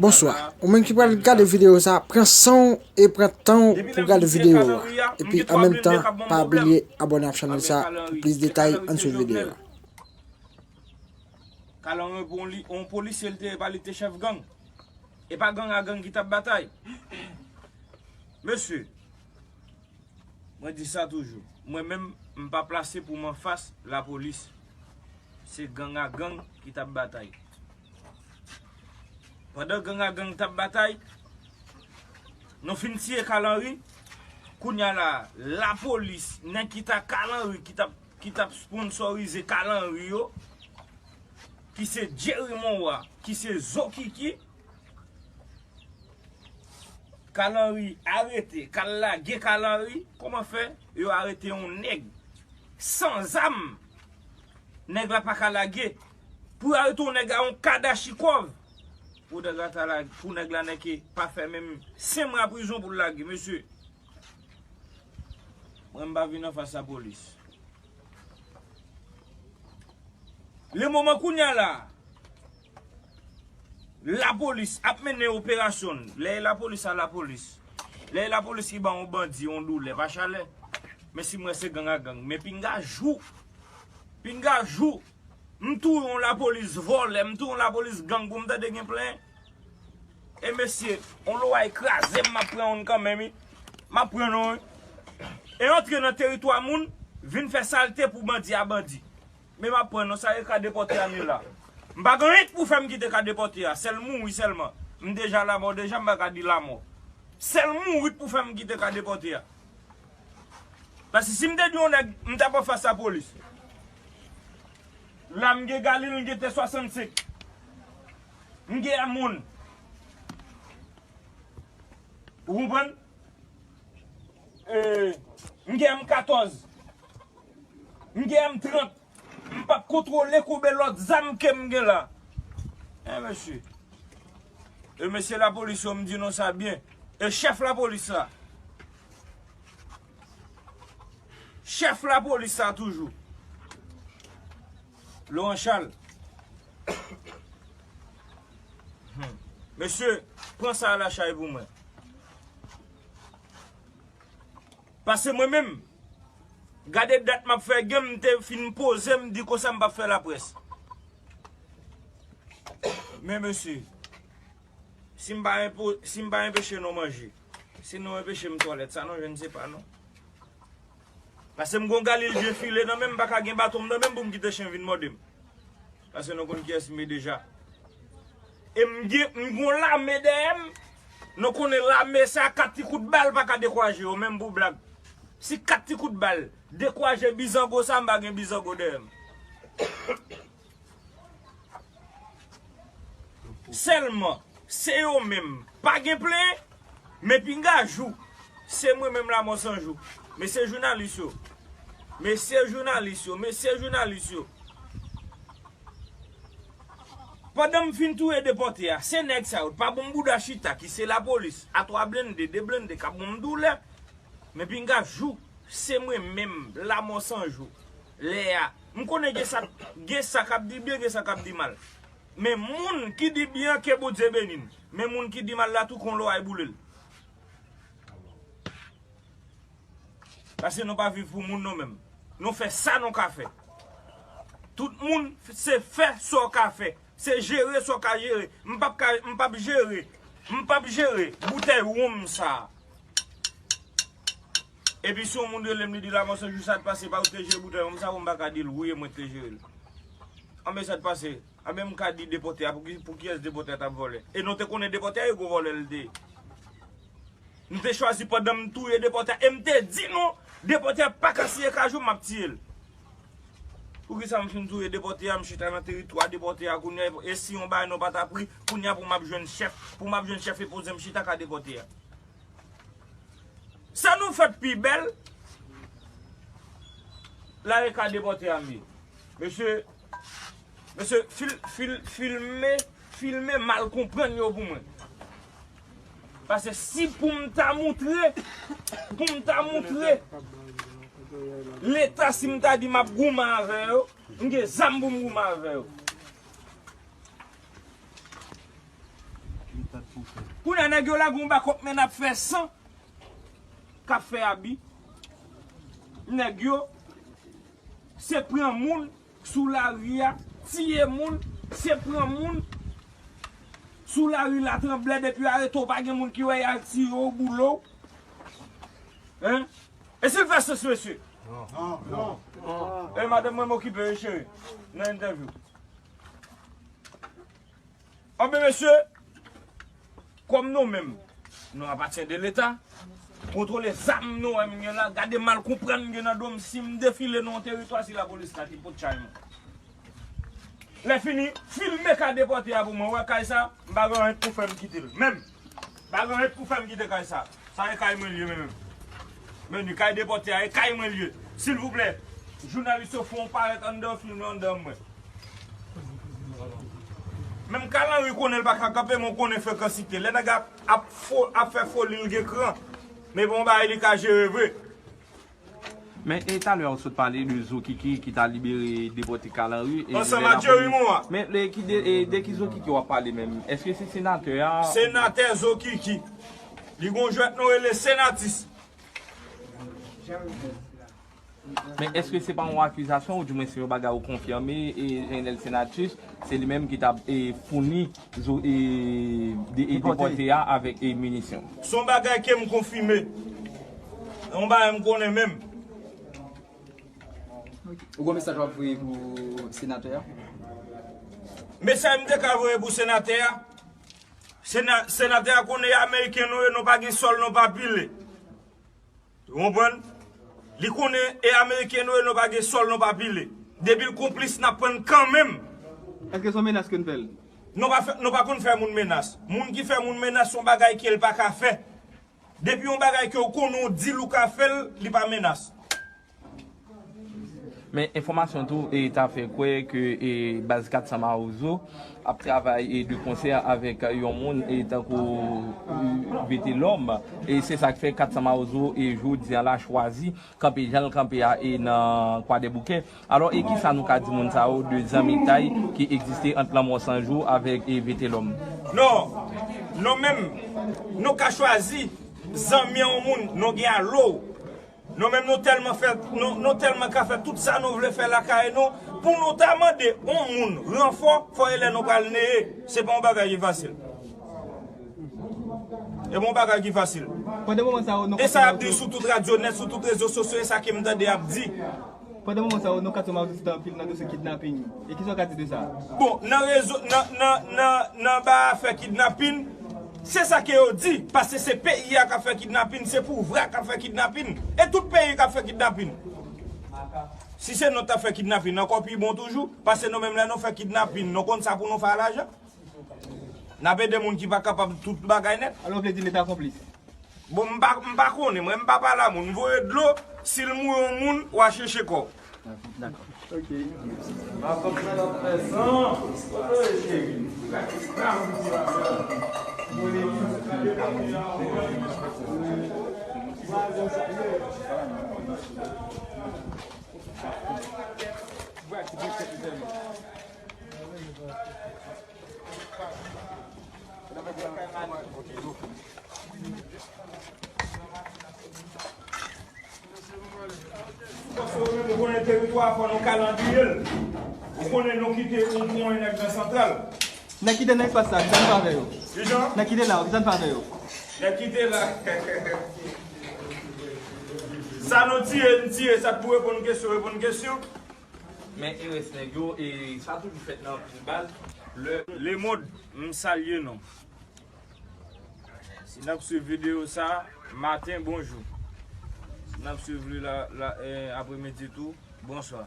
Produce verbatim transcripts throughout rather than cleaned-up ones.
Bonswa. Ou menm ki pral gade videyo sa, pran san w e pran tan w pou gade videyo a. Epi an menm tan, pa bliye abòne ak chanèl sa pou plis detay. Ann swiv videyo a. Kalanri pou yon li- yon polisye, li te, pa li te chèf gang. E pa gang a gang ki t ap batay. Mesye, mwen di sa toujou. Mwen menm, m pa plase pou m anfas lapolis. Se gang a gang ki t ap batay. Pandan gang a gang t ap batay, nou fin tiye Kalanri. Kounye a la, lapolis, nèg ki ta Kalanri, ki t ap, ki t ap sponsorize Kalanri yo, ki se Jerry Monroy, ki se Zokiki, Kalanri arete, k al lage Kalanri. Kòman fè yo arete yon nèg san zam? Nèg la pa ka lage. Pou yo arete yon nèg a yon kadachikòv, pou nèg la ta lage, pou nèg la nèke pa fè menm senk mwa prizon pou l lage, mesye. Mwen, m pa vin anfas lapolis. Le moman kounye a la, lapolis ap mennen operasyon l. Lè e lapolis a lapolis. Lè e lapolis ki ba yon bandi yon doulè, pa chalè. Men si m wè se gang a gang. Men pinga jou, pinga jou, m touye yon lapolis vòlè, m touye yon lapolis gang pou m tande gen plenyen. E mesye, yon loway kraze m, m ap pran youn kanmenm, wi. M ap pran nou, wi. E antre nan teritwa moun, vin fè salte pou bandi a bandi. Men m ap pran nou, sa e ka depòte a nou la. M pa gen anyen k pou fè m kite ka depòte a, sèl mouri sèlman. M deja lamò deja, m pa ka di lamò. Sèl mouri k pou fè m kite ka depòte a. Paske si m te di yon nèg, m t ap anfas lapolis. La m gen Galil, m gen T swasannsenk. M gen M on. Ou konprann? E, m gen M katòz. M gen M trant. M p ap kontwole konbyen lòt zam ke m gen la. E mesye. E mesye lapolis yo, m di nou sa byen. E chèf lapolis la. Chèf lapolis la toujou. Laurent Charles. Hmm. Mesye, pran sa a lachay pou mwen. Paske mwen menm, gade dat m ap fè gen, m te fin poze, m di konsa m p ap fè laprès. Men mesye, si m pa enpo- si m pa enpeche nou manje, si nou enpeche m twalèt, sa non, je ne sais pas non. Paske m gon Galil byen file nan men m, m pa ka gen baton m nan men m pou m kite chen vin mòde m. Paske nou konn kiyès m ye deja. E m gen, m gon lame dèyè m. Nou konnen lame sa, kat ti kout bal pa ka dekouraje yo, menm pou blag. Si kat ti kout bal dekouraje bizango sa, m pa gen bizango dèyè m. Sèlman, se yo menm. Pa gen plenyen, men pinga jou, se mwen menm Lamò San Jou. Mesye jounalis yo. Mesye jounalis yo. Mesye jounalis yo. Pandan m fin touye depòte a, se nèg sa yo pa bon bouda chita ki se lapolis, a twa blende, de blende k ap bon m doulè. Men pinga jou, se mwen menm, Lamò San Jou. Lè a, m konnen gen sa, gen sa k ap di byen, gen sa k ap di mal. Men moun ki di byen, ke Bondye beni n. Men moun ki di mal la tou, ke yon loway boule l. Paske nou pa viv pou moun nou menm. Nou fè sa nou ka fè. Tout moun se fè sa w ka fè. Se jere sa w ka jere. M p ap ka, m p ap jere. M p ap jere boutèy wonm sa. Epi si yon moun rele m, li di Lamò San Jou, sa t pase, pa ou te jere boutèy wonm sa, bon, m pa ka di l wi, e mwen ki te jere l. Anben sa t pase. Anben m ka di depòte a, pou ki, pou kiyès depòte a t ap vòlè? E nou te konnen depòte a e gwo vòlè l te ye. M te chwazi pandan m touye depòte a, e m te di nou, depòte a pa ka siye kajou, m ap tiye l. Poukisa m fin touye depòte a, m chita nan teritwa depòte a kounye a, e si yon bagay nou pa t ap ri, kounye a pou m ap jwenn chèf, pou m ap jwenn chèf e poze m chita ka depòte a. Sa nou fèt pi bèl, la e ka depòte a m ye. Mesye, mesye, fil, fil, filme, filme mal konprann yo pou mwen. Paske si pou m ta moutre, pou m ta moutre Leta, si m ta di m ap goumen avè yo, m gen zam pou m goumen avè yo. Kounye a, nèg yo lage yon bakòp men ap fè san, k ap fè abi. Nèg yo, se pran moun sou lari a, tiye moun, se pran moun sou lari la, tranble depi arete w, pa gen moun ki wè y al tiye w, boule w. Hein? E si l fè sans, mesye? Non. Non. E madanm mwen, m okipe, wi, cheri, nan entèvyou. Anben, mesye, kòm nou menm, nou apatyen de Leta, kontwole zam nou wè m gen la, gade mal konprann m gen nan do m, si m defile nan yon teritwa, se lapolis la ki pot chay mwen. Lè fini, filme ka depòte a pou mwen, wè kay sa, m pa gen anyen pou fè m kite l. Menm, m pa gen anyen pou fè m kite kay sa. Sa e kay mwen l ye menm. Men ni kay depòte a, e kay mwen l ye. Silvouplè, jounalis yo fè yon parèt anndan, filme anndan mwen. Menm Kalanri konnen l pa ka kanpe, men w konnen frekansite. Lè nèg ap, ap fo-, ap fè foli, l gen kran. Men bon bagay li ka jere vre. Men, e talè a w sot pale de Zokiki ki ta libere, depòte Kalanri, e ansanm ak Jerry Moa. Men, de ki, de, e, de ki Zokiki w ap pale menm? Èske se senatè a? Senatè Zokiki. Li gon jwèt nou rele Senatis. Men èske se pa yon akizasyon, oudimwen se yon bagay ou konfime, e Enel Senatus, se li menm ki t ap, e, founi zo-, e, de, e, depòte a avèk, e, minisyon? Se yon bagay ke m konfime. Se yon bagay m konnen menm. Ou gon mesaj w ap voye pou senatè a? Mesaj m te ka voye pou senatè a, sena-, senatè a konnen ameriken nou ye, nou pa gen sòl, nou pa pile. Ou konprann? Li konnen e ameriken nou ye, nou pa gen sòl, nou pa pile. Depi l konplis, n ap pran l kanmenm. Èske se yon menas ke n fè l? Nou pa fè, nou pa konn fè moun menas. Moun ki fè moun menas, se yon bagay ke l pa ka fè. Depi yon bagay ke w konnen w di l ou ka fè l, li pa menas. Men enfòmasyon tou, e, ta fè kwè ke, e, baz kat san Mawozo ap travay, e, de konsè avèk yon moun, e, tankou, e, Vetelòm. E se sa k fè kat san Mawozo, e, jodi a la chwazi kanpe jan l kanpe a, e, nan Kwadèboukè. Alò, e kisa nou ka di moun sa yo de zanmitay ki egziste ant Lanmò San Jou avèk, e, Vetelòm? Non, nou menm, nou ka chwazi zanmi yon moun, nou gen alo. Nou menm nou tèlman fè, nou, nou tèlman ka fè tout sa nou vle fè lakay nou, pou nou ta mande yon moun ranfò, fò e lè nou pral neye. Se pa yon bagay ki fasil. E pa yon bagay ki fasil. Pandan moman sa yo, nou... E sa y ap di sou tout radyo nèt, sou tout rezo sosyo, e sa ke m tande y ap di. Pandan moman sa yo, nou ka tonbe anpil nan dosye kidnaping. E kisa w ka di de sa? Bon, nan rezo, nan, nan, nan, nan ba afè kidnaping, se sa ke yo di, paske se peyi a k ap fè kidnaping, se pouvwa k ap fè kidnaping, e tout peyi k ap fè kidnaping. Si se nou t ap fè kidnaping, ankò pi bon toujou, paske nou menm lè nou fè kidnaping, nou konn sa pou nou fè a lajan. N ap ede moun ki pa kapab tout bagay nèt. Alò, w vle di Leta konplis? Bon, m pa, m pa konnen, mwen, m pa pale a moun. M voye dlo, si l mouri yon moun, w a chèche kò w. Dakò. Ok. Matant mwen ap fè san. Kote w ye, cheri? Paske ou menm ou konnen teritwa a, fò nou kalandriye l. Ou konnen nou kite yon pwen nèg nan santral. Nèg ki te nan espas la, kisa n fè avè yo? Kijan? Nèg ki te la, kisa n fè avè yo? Nèg ki te la. Sa nou tiye, n tiye. Sa k pou reponn kesyon, reponn kesyon. Men e rès nèg yo, e sa toujou fèt nan anpil bal. Lè Lemond, m salye nou. Si n ap swiv videyo sa, maten, bonjou. Si n ap swiv li la, la, e, apremidi tou, bonswa.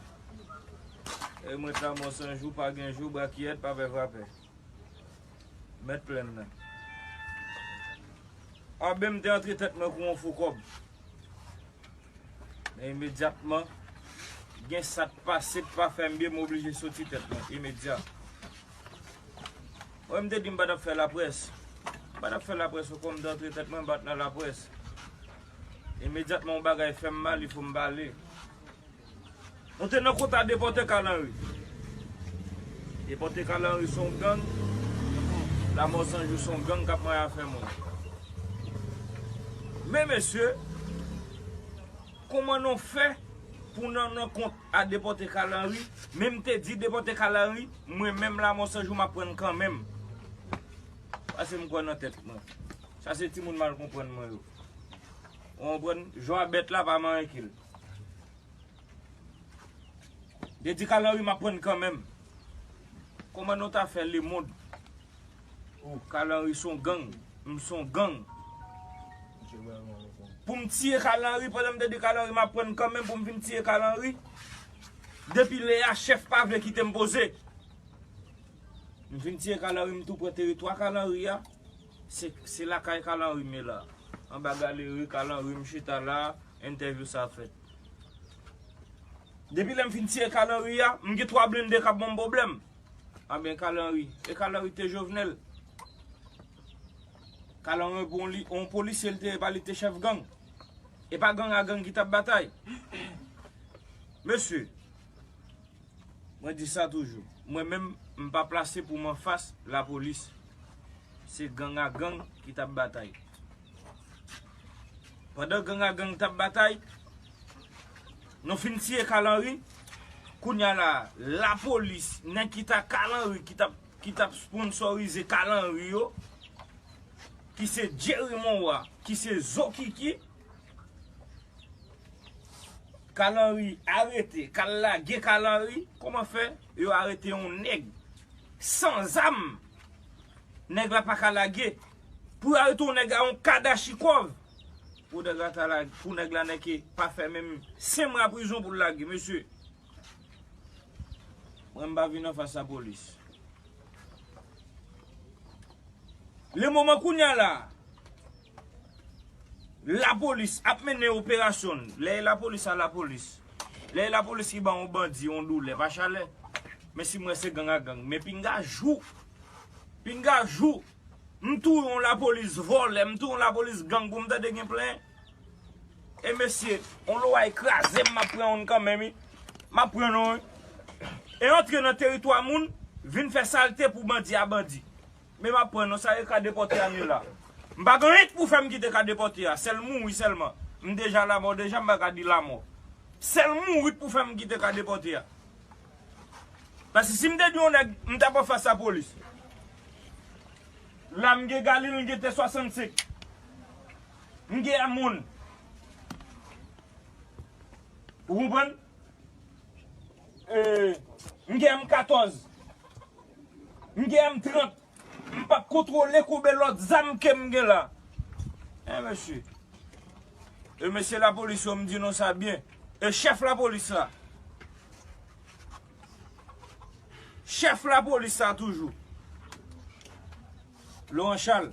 E mwen t la, mò san jou, pa gen jou, brakiyèt, pa pè frapè. Mèt plèn nan. Anben, m te antre tèt mwen kou yon fou kòb. Men imedyatman, gen sa k pase k pa fè m byen, m oblije soti tèt mwen, imedya. Wè, m te di m pa t ap fè laprès. M pa t ap fè laprès ankò, m te antre tèt mwen, m pa t nan laprès. Imedyatman, yon bagay fè m mal, il fò m pale. Nou te nan kontra depòte Kalanri. Depòte Kalanri se yon gang. Lanmò San Jou se yon gang k ap manyen afè moun. Men mesye, kòman nou fè pou nan, nan kont a depòte Kalanri, men m te di depòte Kalanri, mwen menm Lanmò San Jou m ap pran kanmenm. Pase m kwè nan tèt mwen. Sa se timoun mal konprann mwen yo. Ou konprann? Jwa bèt la pa manyen ke l. Te di Kalanri m ap pran kanmenm. Kòman nou ta fè lemonn? Ou Kalanri se yon gang, m se yon gang. Pou m tiye Kalanri, pandan m te di Kalanri m ap pran kanmenm, pou m vin tiye Kalanri. Depi lè a, chèf pa vle kite m poze. M fin tiye Kalanri, m tou pran teritwa Kalanri a. Se, se lakay Kalanri m ye la. Anba galeri Kalanri, m chita la, entèvyou sa fèt. Depi lè m fin tiye Kalanri a, m gen twa blende k ap ban m pwoblèm. Anben Kalanri, e Kalanri te Jovenel. Kalanri pou yon li, yon polisye l te ye, pa li te chèf gang. E pa gang a gang ki t ap batay. Mesye, mwen di sa toujou. Mwen menm, m pa plase pou m anfas lapolis. Se gang a gang ki t ap batay. Pandan gang a gang t ap batay, nou fin tiye Kalanri. Kounye a la, lapolis, nèg ki ta Kalanri, ki t ap, ki t ap sponsorize Kalanri yo, ki se Jerry Monwa, ki se Zokiki, Kalanri arete, k al lage Kalanri. Kòman fè yo arete yon nèg san zam? Nèg la pa ka lage. Pou yo arete yon nèg a yon kadachikòv, pou nèg la ta lage, pou nèg la nèke pa fè menm senk mwa prizon pou l lage, mesye. Mwen m pa vin anfas lapolis. Le moman kounye a la, lapolis ap mennen operasyon l. Lè e lapolis a lapolis. Lè e lapolis ki ban yon bandi yon doulè, pa chalè. Men si m wè se gang a gang. Men pinga jou. Pinga jou. M touye yon lapolis vòlè, m touye yon lapolis gang pou m tande gen plenyen. E mesye, yon loway kraze m, m ap pran youn kanmenm, wi. M ap pran nou, wi. E antre nan teritwa moun, vin fè salte pou bandi a bandi. Men m ap pran nou, sa e ka depòte a nou la. M pa gen anyen k pou fè m kite ka depòte a, sèl mouri sèlman. M deja lamò deja, m pa ka di lamò. Sèl mouri k pou fè m kite ka depòte a. Paske si m te di yon nèg, m t ap anfas lapolis. La m gen Galil, m gen T swasannsenk. M gen M on. Ou konprann? E, m gen M katòz. M gen M trant. M p ap kontwole konbyen lòt zam ke m gen la. E mesye. E mesye lapolis yo, m di nou sa byen. E chèf lapolis la. Chèf lapolis la toujou. Laurent Charles.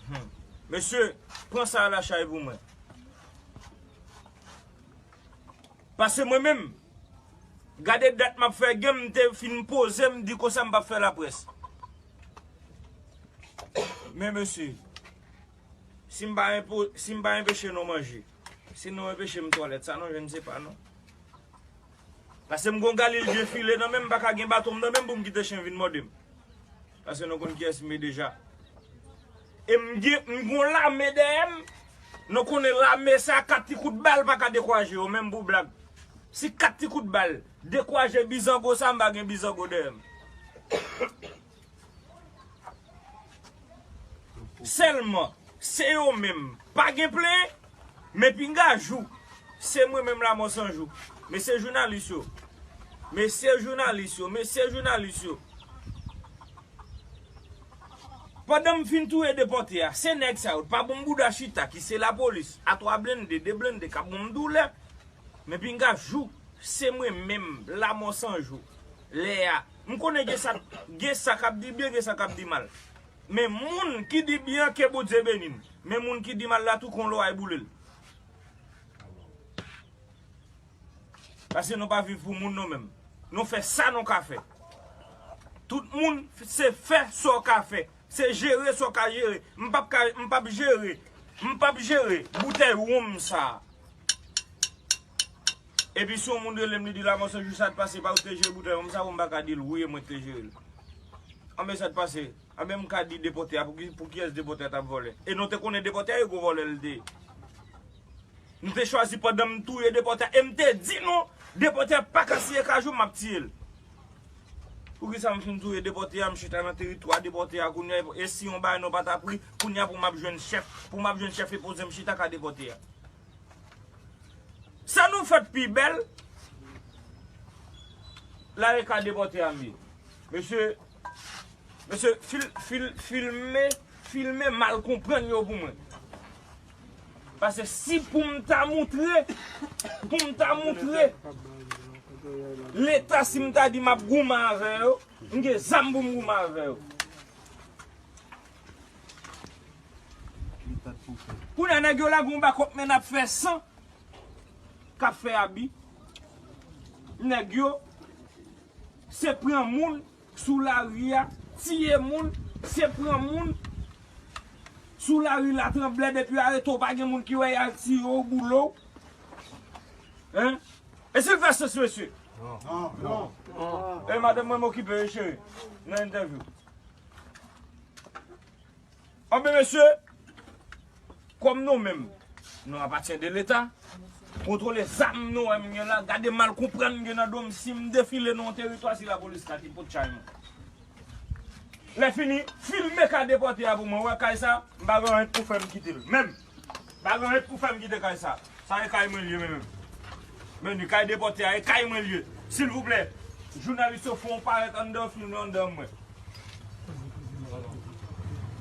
Hmm. Mesye, pran sa a la chay pou mwen. Paske mwen menm, gade dat m ap fè gen, m te fin poze, m di konsa m p ap fè laprès. Men mesye, si m pa enpo-, si m pa enpeche nou manje, si nou enpeche m twalèt, sa nou jwenn se pa nou. Paske m gon Galil byen file nan men m, m pa ka gen baton m nan men m pou m kite chen vin mòde m. Paske nou konn kiyès m ye deja. E m gen, m gon lame dèyè m. Nou konnen lame sa, kat ti kout bal pa ka dekwaje yo, menm pou blag. Si kat ti kout bal dekwaje bizango sa, m pa gen bizango dèyè m. Sèlman, se yo menm. Pa gen plenyen, men pinga jou. Se mwen menm Lanmò San Jou. Mesye jounalis yo. Mesye jounalis yo. Mesye jounalis yo. Pandan m fin touye depòte a, se nèg sa yo pa bon bouda chita ki se lapolis. A twa blende, de blende k ap bon m doulè. Men pinga jou, se mwen menm, Lanmò San Jou. Lè a, m konnen gen sa, gen sa k ap di byen, gen sa k ap di mal. Men moun ki di byen an, ke Bondye beni n. Men moun ki di mal la tou, ke yon loway boule l. Paske nou pa viv pou moun nou menm. Nou fè sa nou ka fè. Tout moun se fè sa w ka fè. Se jere sa w ka jere. M p ap ka, m p ap jere. M p ap jere boutèy wonm sa. Epi si yon moun rele m, li di Lanmò San Jou sa t pase, pa ou te jere boutèy wonm sa, bon, m pa ka di l wi, e mwen k te jere l. Anben sa t pase. Anben m ka di depòte a, pou ki, pou kiyès depòte a t ap vòlè? E nou te konnen depòte a e gwo vòlè l te ye. Nou te chwazi pandan m touye depòte a, e m te di nou, depòte a pa ka siye kajou, m ap tiye l. Poukisa m fin touye depòte a, m chita nan teritwa depòte a kounye a, e si yon bagay nou pa t ap ri, kounye a pou m ap jwenn chèf, pou m ap jwenn chèf e poze m chita ka depòte a. Sa nou fèt pi bèl, la e ka depòte a m ye. Mesye, mesye, fil, fil, filme, filme mal konprann yo pou mwen. Paske si pou m ta moutre, pou m ta moutre Leta, si m ta di m ap goumen avè yo, m gen zam pou m goumen avè yo. Kounye a, nèg yo lage yon bakòp men n ap fè san k ap fè abi. Nèg yo, se pran moun sou lari a, tiye moun, se pran moun sou lari Latranblè, depi arete w, pa gen moun ki wè y al tiye w, boule w. Hein? E si l fè sans, mesye? Non. Non. E madanm mwen m okipe, wi, cheri, nan entèvyou. Anben, mesye, kòm nou menm, nou apatyen de Leta, kontwole zam nou wè m gen la, gade mal konprann m gen nan do m, si m defile nan yon teritwa, se lapolis la ki pot chay mwen. Lè fini, filme ka depòte a pou mwen, wè kay sa, m pa gen anyen pou fè m kite l, menm. M pa gen anyen pou fè m kite kay sa. Sa e kay mwen l ye menm. Men ni kay depòte a, e kay mwen l ye. Silvouplè, jounalis yo fè yon parèt anndan, filme anndan mwen.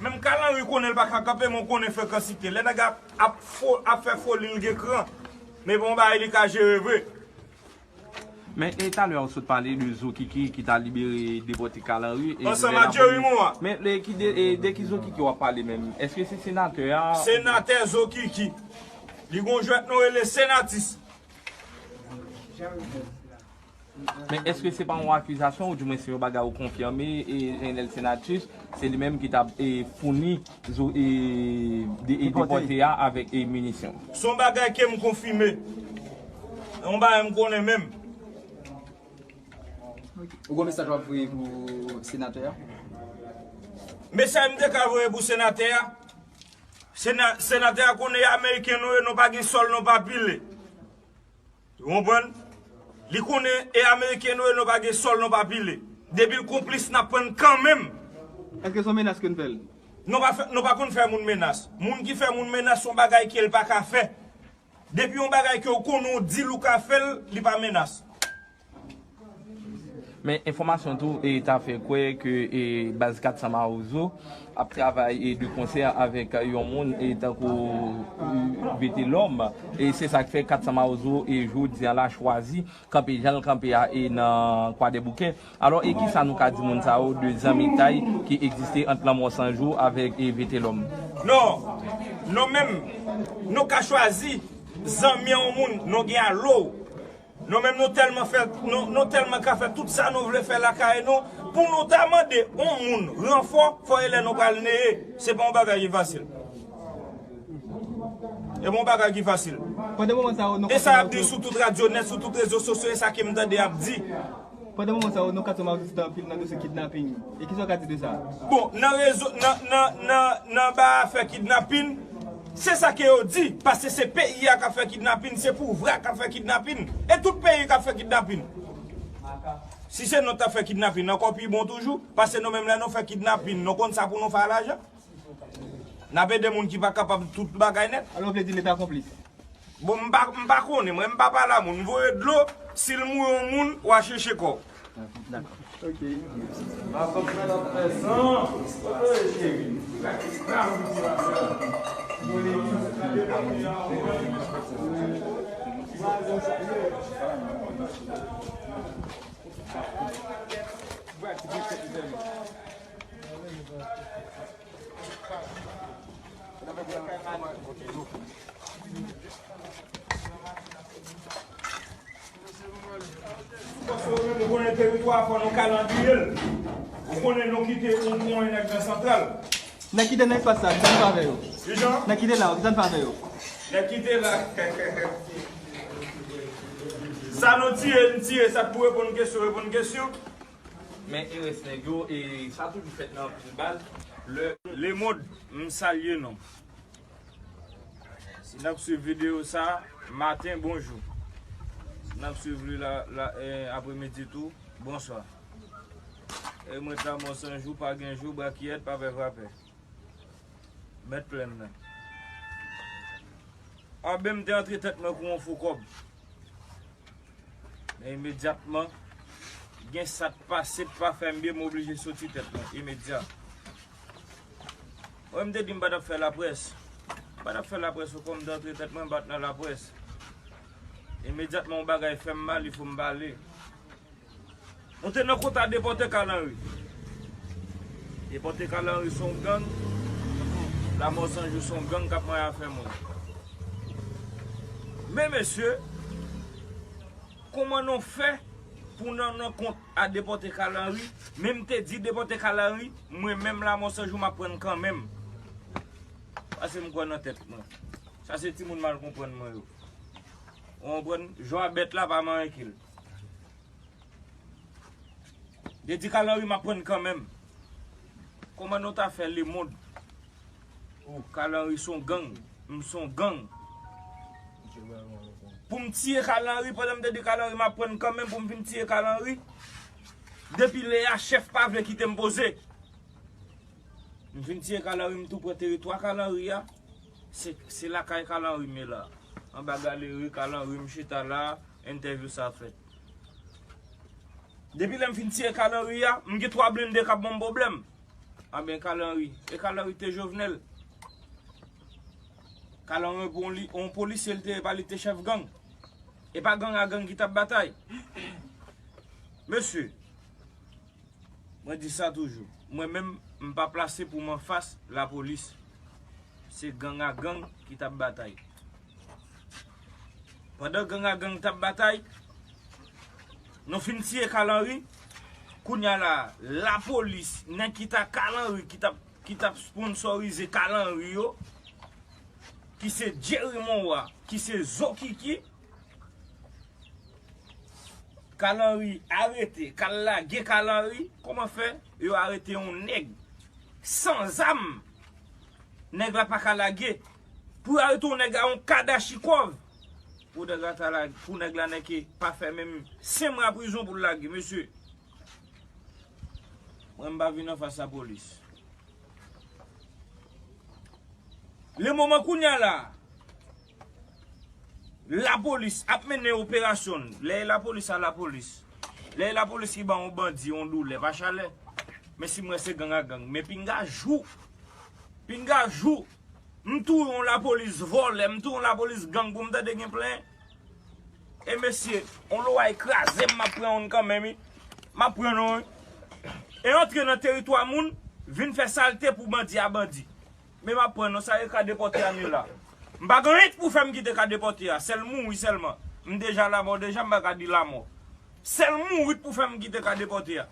Menm Kalanri konnen l pa ka kanpe, men w konnen frekansite. Lè nèg ap, ap, fo, ap fè foli, l gen kran. Men bon bagay, li ka jere vre. Men e talè a w sot pale de Zokiki ki ta libere depòte Kalanri e ansanm ak Jerry Morin. Men le ki de, e de ki Zokiki w ap pale menm? Èske se senatè a? Senatè Zokiki. Li gon jwèt nou rele Senatis. Men èske se pa yon akizasyon oudimwen se yon bagay ou konfime e Jeanel Senatus se li menm ki t ap e, founi zo, e, de, e, depòte a avèk e, minisyon? Se yon bagay ke m konfime. Se yon bagay m konnen menm. Ou gon mesaj w ap voye pou senatè a? Mesaj m te ka voye pou senatè a, sena, senatè a konnen e ameriken nou ye, nou pa gen sòl, nou pa pile. Ou konprann? Li konnen e ameriken nou ye, nou pa gen sòl, nou pa pile. Depi l konplis, n ap pran l kanmenm. Èske se yon menas ke n fè l? Nou pa fè, nou pa konn fè moun menas. Moun ki fè moun menas, se yon bagay ke l pa ka fè. Depi yon bagay ke w konnen w di l ou ka fè l, li pa menas. Men enfòmasyon tou e ta fè kwè ke e baz kat san Mawozo ap travay e de konsè avèk yon moun e tankou e Vetelòm. E se sa k fè kat san Mawozo e jodi a la chwazi kanpe jan l kanpe a e nan Kwadèboukè. Alò, e kisa nou ka di moun sa yo de zanmitay ki egziste ant Lanmò San Jou avèk e Vetelòm? Non, nou menm, nou ka chwazi zanmi yon moun, nou gen alo. Nou menm nou tèlman fè, nou, nou tèlman ka fè tout sa nou vle fè lakay nou, pou nou ta mande yon moun ranfò, fò e lè nou pral neye. Se pa yon bagay ki fasil. E pa yon bagay ki fasil. Pandan moman sa yo, nou... E sa y ap di sou tout radyo nèt, sou tout rezo sosyo, e sa ke m tande y ap di. Pandan moman sa yo, nou kat san Mawozo site anpil nan dosye kidnaping. E kisa w ka di de sa? Bon, nan rezo, nan, nan, nan, nan ba afè kidnaping, se sa ke yo di, paske se peyi a k ap fè kidnaping, se pouvwa k ap fè kidnaping, e tout peyi k ap fè kidnaping. Si se nou t ap fè kidnaping, ankò pi bon toujou, paske nou menm lè nou fè kidnaping, nou konn sa pou nou fè a lajan. N ap ede moun ki pa kapab tout bagay nèt. Alò, w vle di Leta konplis? Bon, m pa, m pa konnen, mwen, m pa pale a moun. M voye dlo, si l mouri yon moun, w a chèche kò w. Dakò. Ok. Matant mwen ap fè san. Kote w ye, cheri? Paske ou menm ou konnen teritwa a, fò nou kalandriye l. Ou konnen nou kite yon pwen nèg nan santral. Nèg ki te nan espas sa, kisa n fè avè yo? Kijan? Nèg ki te la, kisa n fè avè yo? Nèg ki te la. Sa nou tire, n tire. Sa k pou reponn kesyon, reponn kesyon. Men erès nèg yo, e sa toujou fèt nan anpil bal. Lè Lemond, m salye nou. Si n ap swiv videyo sa, maten, bonjou. Si n ap swiv li la, la, eh, apremidi tou, bonswa. E mwen ta mò san jou, pa gen jou, brakiyèt, pa pè vrapè. Mèt plenn nan. Anben m te antre tèt mwen kou yon fou kòb. Men imedyatman, gen sa t pase, t pa fè m byen, m oblije soti tèt mwen, imedya. Mwen, m te di m pa t ap fè laprès. M pa t ap fè laprès, ou konn m te antre tèt mwen, m pa t nan laprès. Imedyatman, yon bagay fè m mal, il fo m pale. Nou te nan kota depòte Kalanri. Depòte Kalanri se yon gang. Lamò Sanjou se yon gang k ap manyen afè moun. Men mesye, kòman nou fè pou nan, nan kont a depòte Kalanri, men m te di depòte Kalanri, mwen menm Lamò Sanjou m ap pran kanmenm. Paske m kwè nan tèt mwen. Sa se timoun mal konprann mwen yo. Ou konprann? Jwa bèt la pa manyen ke l. Te di Kalanri m ap pran kanmenm. Kòman nou ta fè Lemond? Kalanri se yon gang. M se yon gang. Pou m tiye Kalanri, pandan m te di Kalanri m ap pran kanmenm, pou m fin tiye Kalanri. Depi lè a, chèf pa vle kite m poze. M fin tiye Kalanri, m tou pran teritwa Kalanri a. Se, se lakay Kalanri m ye la. Anba galeri Kalanri, m chita la, entèvyou sa fèt. Depi lè m fin tiye Kalanri a, m gen twa blende k ap ban m pwoblèm. Anben Kalanri, e Kalanri te Jovenel. Kalanri pou yon li-, yon polisye l te ye, pa li te chèf gang. E pa gang a gang ki t ap batay. Mesye, mwen di sa toujou. Mwen menm, m pa plase pou m anfas lapolis. Se gang a gang ki t ap batay. Pandan gang a gang t ap batay, nou fin tiye Kalanri. Kounye a la, lapolis, nèg ki ta Kalanri, ki t ap, ki t ap sponsorize Kalanri yo, ki se Jerry Monwa, ki se Zokiki, Kalanri arete, k al lage Kalanri, kòman fè yo arete yon nèg san zam? Nèg la pa ka lage. Pou yo arete yon nèg a yon kadachikòv, pou nèg la ta lage, pou nèg la nèke pa fè menm senk mwa prizon pou l lage, mesye. Mwen, m pa vin anfas lapolis. Le moman kounye a la, lapolis ap mennen operasyon l. Lè e lapolis a lapolis. Lè e lapolis ki ba yon bandi yon doulè, pa chalè. Men si m wè se gang a gang. Men pinga jou, pinga jou, m touye yon lapolis vòlè, m touye yon lapolis gang pou m tande gen plenyen. E mesye, yon loway kraze m, m ap pran youn kanmenm, wi. M ap pran nou, wi. E antre nan teritwa moun, vin fè salte pou bandi a bandi. Men m ap pran nou, sa e ka depòte a nou la. M pa gen anyen k pou fè m kite ka depòte a, sèl mouri sèlman. M deja lamò deja, m pa ka di lamò. Sèl mouri k pou fè m kite ka depòte a.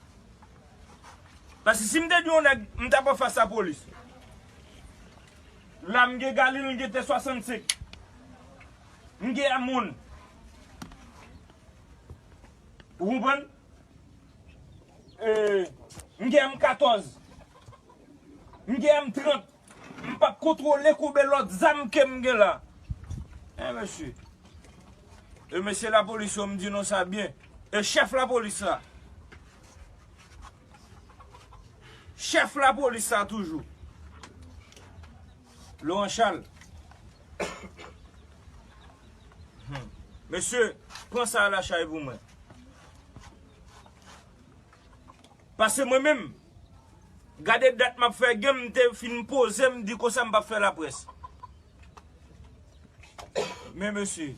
Paske si m te di yon nèg, m t ap anfas lapolis. La m gen Galil, m gen T swasannsenk. M gen M yon. Ou konprann? E, m gen M katòz. M gen M trant. M p ap kontwole konbyen lòt zam ke m gen la. E mesye. E mesye lapolis yo, m di nou sa byen. E chèf lapolis la. Chèf lapolis la toujou. Laurent Charles. Hmm. Mesye, pran sa a lachay pou mwen. Paske mwen menm, gade dat m ap fè gen, m te fin poze, m di konsa m p ap fè laprès. Men mesye,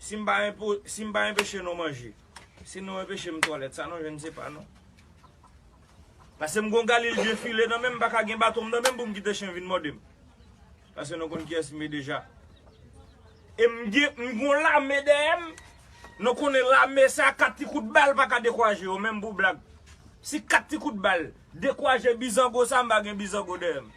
si m pa enpo-, si m pa enpeche nou manje, si nou enpeche m twalèt, sa nou jwenn se pa nou. Paske m gon Galil byen file nan men m, m pa ka gen baton m nan men m pou m kite chen vin mòde m. Paske nou konn kiyès m ye deja. E m gen, m gon lame dèyè m. Nou konnen lame sa, kat ti kout bal pa ka dekwaje yo, menm pou blag. Si kat ti kout bal dekwaje bizango sa, m pa gen bizango dèyè m.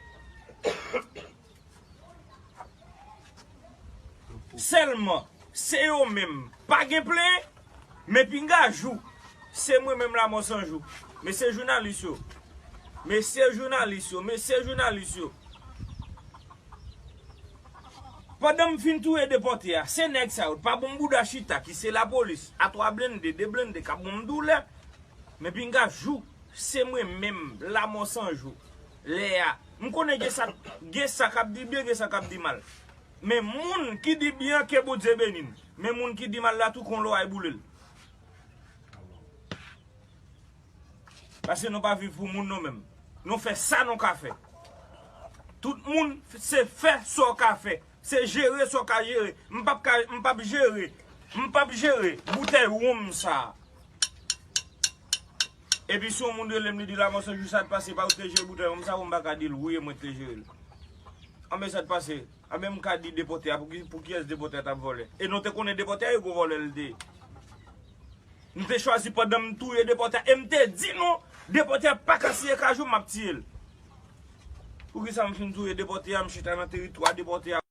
Sèlman, se yo menm. Pa gen plenyen, men pinga jou. Se mwen menm Lamò San Jou. Mesye jounalis yo. Mesye jounalis yo. Mesye jounalis yo. Pandan m fin touye depòte a, se nèg sa yo pa bon bouda chita ki se lapolis, a twa blende, de blende k ap bon m doulè. Men pinga jou, se mwen menm, Lamò San Jou. Lè a, m konnen gen sa, gen sa k ap di byen, gen sa k ap di mal. Men moun ki di byen, ke Bondye beni n. Men moun ki di mal la, tou kon loway boule l. Paske nou pa viv pou moun nou menm. Nou fè sa nou ka fè. Tout moun se fè sa w ka fè. Se jere sa w ka jere. M p ap ka, m p ap jere. M p ap jere boutèy wonm sa. Epi si yon moun rele m, li di Lamò San Jou sa t pase, pa ou te jere boutèy wonm sa, bon, m pa ka di l wi, e mwen ki te jere l. Anben sa t pase. Anben m ka di depòte a, pou ki, pou kiyès depòte a t ap vòlè? E nou te konnen depòte a, e gwo vòlè l te ye. M te chwazi pandan m touye depòte a, e m te di nou, depòte a pa ka siye kajou, m ap tiye l. Poukisa m fin touye depòte a, m chita nan teritwa depòte a?